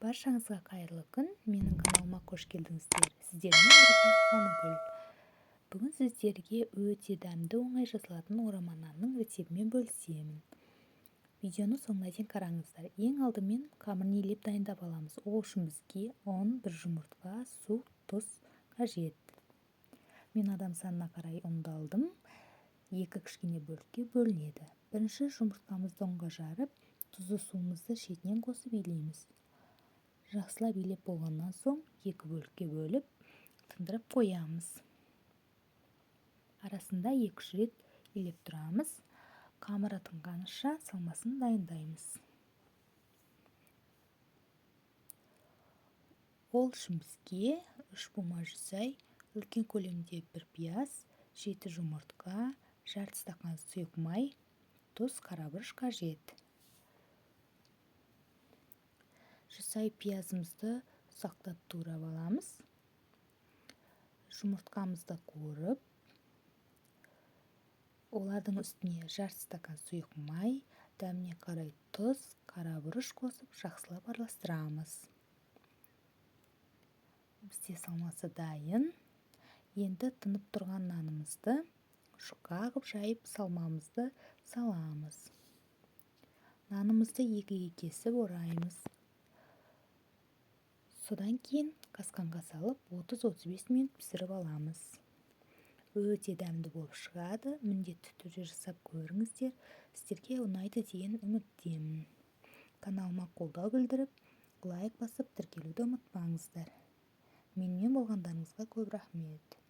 Баршаңызға қайырлы күн! Менің каналыма қош келдіңіздер. Сіздермен бірге Алмагүл. Бүгін сіздерге өте дәмді, оңай жасалатын орама нанның рецептімен бөлісемін. Видеоны соңына дейін қараңыздар. Ең алдымен қамырын илеп дайындап аламыз. Ол үшін бізге ұн, бір жұмыртқа, су, тұз қажет. Мен адам санына қарай ұнды алдым. Екі кішкене бөлікке бөлінеді. Бірінші жұмыртқамызды ұнға жарып, тұзды суымызды шетінен қосып илейміз. Жақсылап илеп болғаннан соң екі бөлікке бөліп, тындырып қоямыз. Арасында 2-3 рет илеп тұрамыз. Қамыры тынғанша салмасын дайындаймыз. Ол үшін бізге 3 бума жүзай, үлкен көлемде 1 пияз, 7 жұмыртқа, жарты стақан сұйық май, тұз, қара бұрыш қажет. Жүзай пиязымызды ұсақтап турап аламыз. Жұмыртқамызды қуырып, олардың үстіне жарты стакан сұйық май, дәміне қарай тұз, қара бұрыш қосып жақсылап араластырамыз. Бізде салмасы дайын. Енді тынып тұрған нанымызды жұқа қып жайып салмамызды саламыз. Нанымызды екіге кесіп ораймыз. Содан кейін қасқанға салып 30-35 минут пісіріп аламыз. Өте дәмді болып шығады. Міндетті түрде жасап көріңіздер. Сіздерге ұнайды деген үміттемін. Каналыма қолдау білдіріп, лайк басып тіркелуді ұмытпаңыздар. Менімен болғандарыңызға көп рахмет.